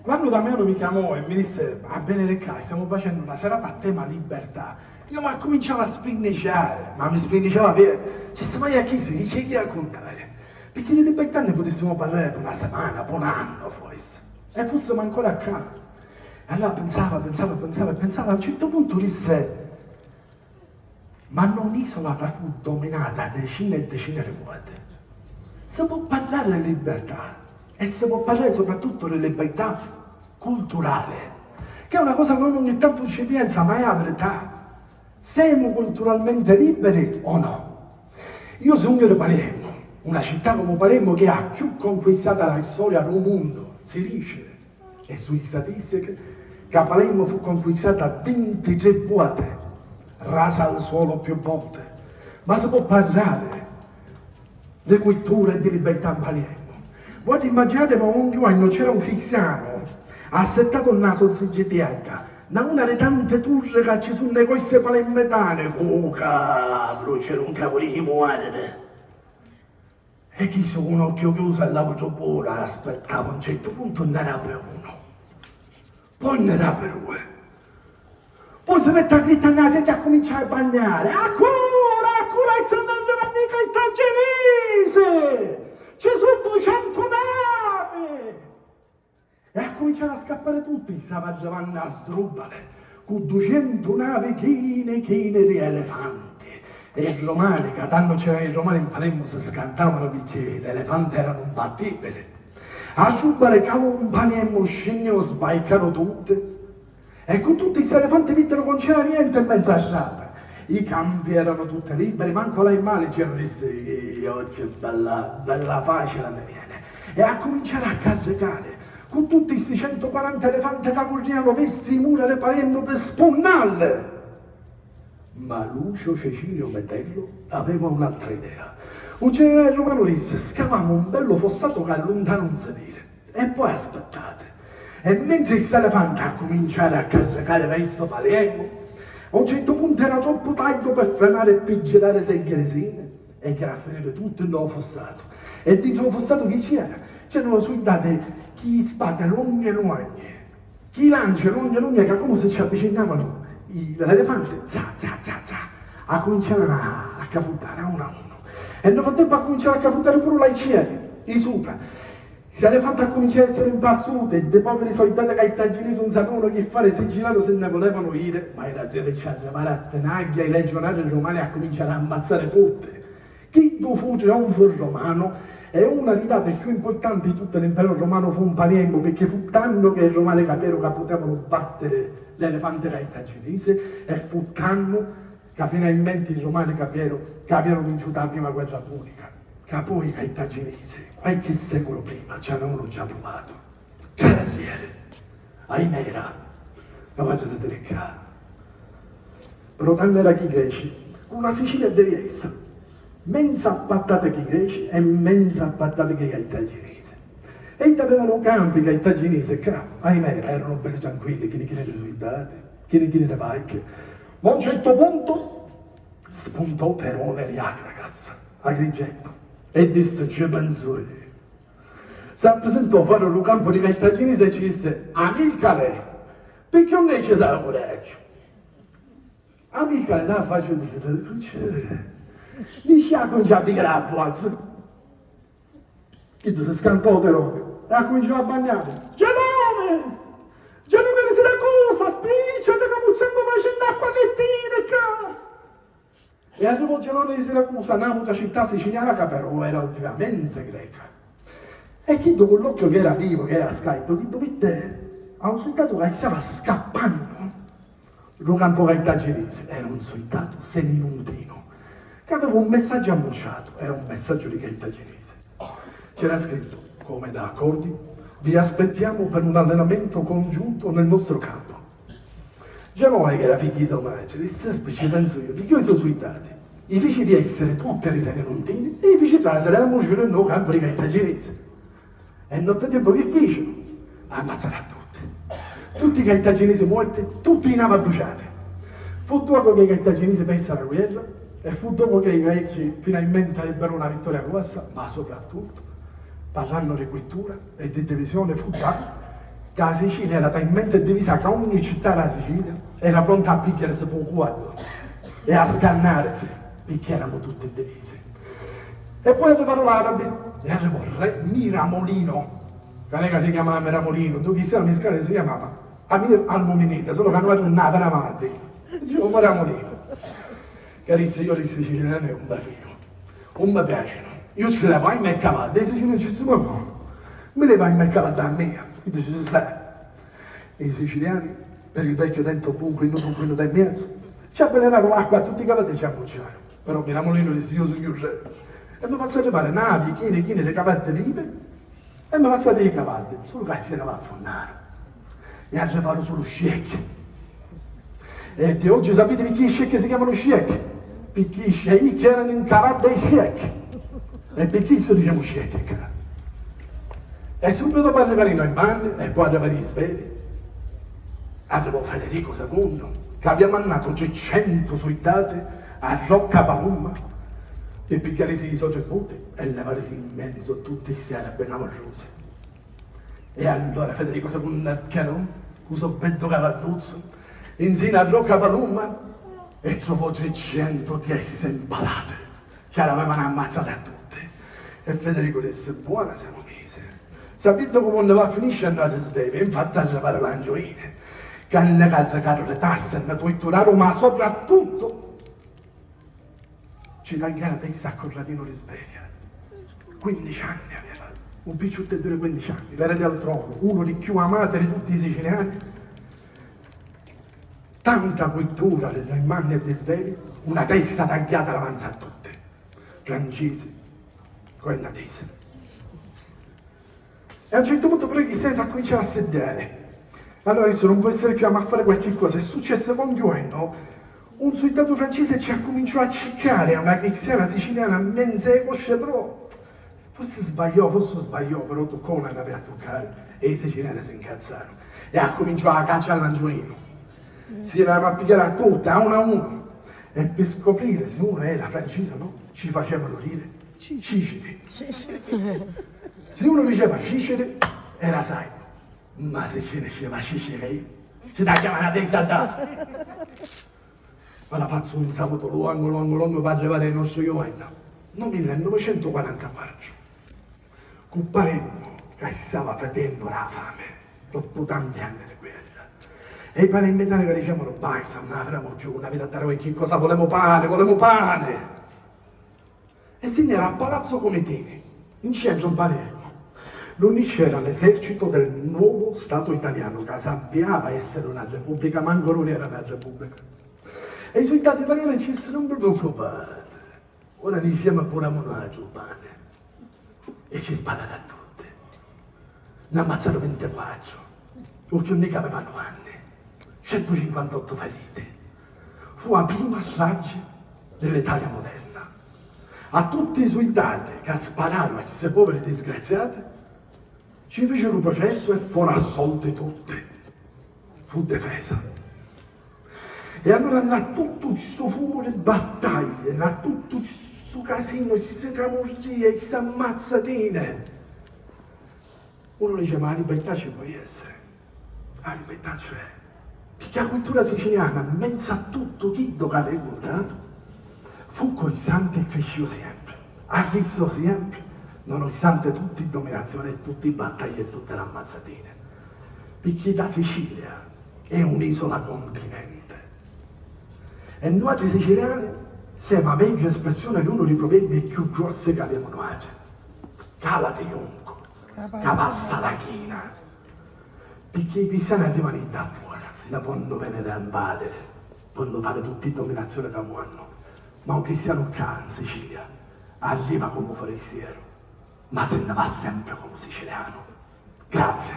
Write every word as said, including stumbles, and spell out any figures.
Quannu Damiano mi chiamò e mi disse: "Va bene, Ricca, stiamo facendo una serata a tema libertà", io mi accuminciava a sfinniciare, ma mi sfinniciava bene. Ci si mai a chi si dice chi a contare, perché di libertà ne potessimo parlare per una settimana, per un anno forse, e fossimo ancora qua. E allora pensava, pensava, pensava e pensava, a un certo punto disse: "Ma non un'isola ca fu dominata decine e decine di volte. Si può parlare di libertà e si può parlare soprattutto di libertà culturale, che è una cosa che uno ogni tanto ci pensa, ma è la verità. Siamo culturalmente liberi o no?" Io sugnu di Palermo, una città come Palermo che è la più conquistata della storia del mondo, si dice, e sugli statistiche, ca Palermo fu conquistata vintitré volte, rasa al suolo più volte. Ma si può parlare di cultura e di libertà in Palermo? Voi immaginate, ma un giorno c'era un cristiano assettato in una so zittiedda, da una delle tante turre che ci sono nei corsi palermitani, cu carru c'era un capolino. E chi su un occhio chiuso e l'autra pura aspettava, a un certo punto ne rapre uno, poi ne rapre due, poi si mette a grittare nella seggia e comincia a bagnare: "Accura, accura, e sta andando a Cartaginese! Ci sono duecento navi!" E accuminciaru a scappari tutti, stava arrivannu a sdrubbali, cu ducentu navi chini chini di elefanti. E i romani, ca tannu c'eranu i romani in Palermu, si scantavanu picchì l'elefanti eranu imbattibili. A sdrubbali calu un Palermu, scinniu, sbarcaru tutti. E cu tutti sti elefanti vittiru ca 'un c'era nienti in menzu a strata. I campi eranu tutti liberi, mancu l'animali c'eranu, dissi: "Oggi bella, bella facili mi viene." E accuminciaru a carricari cu tutti sti centuquaranta elefanti ca currianu versu i mura di Palermu pi spunnalli. Ma Lucio Cecilio Metello aveva un'altra idea. Un generale romanu dissi: "Scavamu un bellu fossato ca luntanu 'un si vidi." E poi aspettate. E mentri sti elefanti accuminciaru a carricari versu Palermu, a un certu puntu era troppu tardu pi frenari e pi girari segghia di sini, e c'era a finiri tuttu in lu fossato. E dintra lu fossato chi c'era? C'eranu suldati chi spati longhi e longhi, chi lanci longhi e longhi, ca comu si ci avvicinavanu i, l'elefanti, za, za, za, za, accuminciavanu a, a cafuddari a unu a unu. E nel frattempo accuminciaru a cafuddari puru l'arcieri, i supra. Sti elefanti accuminciaru a essiri impazzuti, e ddi poviri soldati cartaginisi 'un sapevanu chi fari, si giraru si nni vulevanu iri, ma era arriri ci arrivaru a Tinagghia, i legionari romani accuminciaru a ammazzari tutti. Chiddu fu trionfu romanu, e una di dati cchiù impurtanti di tuttu l'imperu romanu fu 'n Palermu, picchì fu tannu ca i romani capieru ca putevanu battiri l'elefanti cartaginisi, e fu tannu ca finalmenti i romani capieru ca avianu vinciutu a prima guerra punica. Ca poi i Cartaginisi, qualchi seculu prima, ci avevanu già pruvatu. Cavalieri, ahimè, era capaci di tiricca. Però tannu era chi i Greci, cu na Sicilia diversa, menza appattata chi i Greci e menza appattata chi i Cartaginisi. E iddi avevanu campi, i Cartaginisi, ca, ahimè, eranu belli tranquilli, chini chini di suldati, chini chini di barchi. Ma a un certu puntu, spuntò Terone di Acragas, Agrigento, e dissi: "Ci penzu io." S'apprisintò fora lu campu di Cartaginisi e ci dissi: "Amilcare, picchì 'un nesci a curaggiu?" Amilcare s'affacciò e dissi: "Nesci a curaggiu, a picchì la puazzu." Chiddu si scampò Terone e accuminciò a bagnari: "Gelone! Gelone di Siracusa, spicciati ca mu stannu facennu acqua cettina ccà!" E arrivò Gelone di Siracusa, n'autra città siciliana ca però era ovviamente greca. E chiddu cu l'occhiu chi era vivu, chi era scaritu, chiddu vitti a un suldatu ca stava scappannu. Lu campu cartaginisi era un suldatu seminuntinu ca aveva un messaggiu ammucciatu, era un messaggiu di Cartaginisi. C'era scrittu, come da accordi: "Vi aspettiamo per un allenamento congiunto nel nostro campo." Gelone, chi era figghiu di so matri, dissi: "Ci penzu io, pigghiò i so suldati, i fici viessiri tutti di seminuntini e i fici trasiri a mucciuri nno campu di Cartaginisi." E nottetempu chi ficiru? Ammazzaru a tutti. Tutti i Cartaginisi muorti, tutti i navi abbruciati. Fu dopu ca i Cartaginisi persiru la guerra e fu dopu ca i Greci finalmenti ebbiru una vittoria grossa, ma soprattuttu, parrannu di cultura e di divisioni, fu da Ca a Sicilia era talmente divisa ca ogni città dâ Sicilia era pronta a pigghiarisi pû cuoddu e a scannarisi, picchì eranu tutti divisi. E poi arrivaru l'arabi e arrivò re Miramolino, ca non è ca si chiamava Miramolino, ddu cristianu miscali si chiamava Amir al-Mu'minin, sulu ca nuatri nun havi na maddi, dicemu Miramolino, ca dissi: "Io li siciliani nun mi fidu, nun mi piacinu, io ci levai me cavaddi", e i siciliani ci dissinu: "Ma comu? Mi levai me cavaddi a mia?" E dici: "Sì." E i siciliani, per il vecchio detto "buon qui nudo, qui nudo e mezzo", ci avvelenaru l'acqua a tutti i cavaddi e ci ammucciaru. Però Miramolino dissi: "Io sugnu re e mi fazzu arrivari navi chini chini di cavaddi vivi e mi fazzu aviri i cavaddi", sulu ca si nni affunnaru e arrivaru sulu scecchi. E di oggi sapiti picchì i scecchi si chiamanu scecchi? Picchì i sceicchi eranu in cavadda e scecchi. E pi chissu dicemu scecchi ccà. E subbitu dopu arrivarinu i manni e poi arrivarinu i sveli. Arrivò Federico secondu, ca avia mannatu tricentu suldati a Rocca Palumma pi pigghiarisi i so tributi e levarisi in menzu tutti sti arabi camurrusi. E allura Federico secondu acchianò cu so beddu cavadduzzu nzina a Rocca Palumma e truvò tricentu testi impalati, ca l'avevanu ammazzati a tutti. E Federico dissi: "Buona semu misi. Sapiti comu nni va a finisciri a nuatri svevi?" Infatti arrivaru l'angiuini, ca nni carricaru li tassi e nni tuitturaru, ma soprattuttu ci tagghiaru a testa a Corradinu di Sveria. Quinnici anni aveva, un picciutteddu di quinnici anni, l'eredi al tronu, unu dî cchiù amati di tutti i siciliani. Tanta cultura di normanni e di svevi, una testa tagghiata davanzi a tutti, francisi, cornatisi. E a un certu puntu puru i cristiani s'accuminciaru a assidiari. Allura dissi: "Nun pò essiri cchiù, amu a fari qualchi cosa." E successi ca un juornu un suldatu francisi ci accuminciò a ciccari a una cristiana siciliana mmenzu ê cosci, però forsi sbagliò, forsi sbagliò, però tuccò unni avia a tuccari e i siciliani si ncazzaru e accuminciò a caccia a l'angiuinu. Si l'eranu a pigghiari a tutti, a unu a unu, e pi scopriri si unu era francisi o no ci facevanu diri Cicili. Si unu diceva Cicili era saiu, ma si ci nisceva Cicili ci tagghiavanu a testa. Ora fazzu un salutu longu longu longu p'arrivari ai nostri juorni, nu millenovecentuquarantaquattru, cu Palermu ca stava fedennu dâ fami doppu tanti anni di guerra, e i palermitani ca dicevanu: "Basta, nun aviremu cchiù, nun aviti a dari qualchi cosa, vulemu pani, vulemu pani!" E si nni era a Palazzu Comitini, in centru in Palermu, dunni c'era l'esercito del nuovo Stato italiano, ca s'avviava a essere una repubblica, mancu nun era na repubblica. E i suldati italiani ci dissero: "Nun vi preoccupati, ora niscemu e vulemu nuatri u pani." E ci spararu a tutti. N'ammazzaru vintiquattru, u cchiù nicu aveva novanni, centucinquantottu feriti. Fu a prima stragi di l'Italia moderna. A tutti i suldati ca spararu a sti poviri disgraziati, ci ficiru u prucessu e foru assolti tutti. Fu difesa. E allura nna tuttu stu fumu di battaglie, nna tuttu stu casinu, sti camurrìi, sti ammazzatini, unu dici: "Ma a libirtà ci pò essiri? A libirtà c'è." Picchì a cultura siciliana, mmenzu a tuttu chiddu ca avìa cuntatu, fu costanti e criscìu sempri, arristò sempri, nonostante tutti i dominazioni e tutti i battagli e tutti l'ammazzatini. Picchì dâ Sicilia è un'isula continente. E nuatri siciliani semu a megghiu espressioni di unu dî pruverbii cchiù grossi ca avemu nuatri: "Càlati juncu, ca passa la china." Picchì i cristiani arrivanu di ddà fora, nni ponnu vèniri a nvàdiri, ponnu fari tutti i dominazioni ca vonnu, ma un cristianu ccà, in Sicilia, arriva comu furistieru, ma si nni va sempri comu sicilianu. Grazie.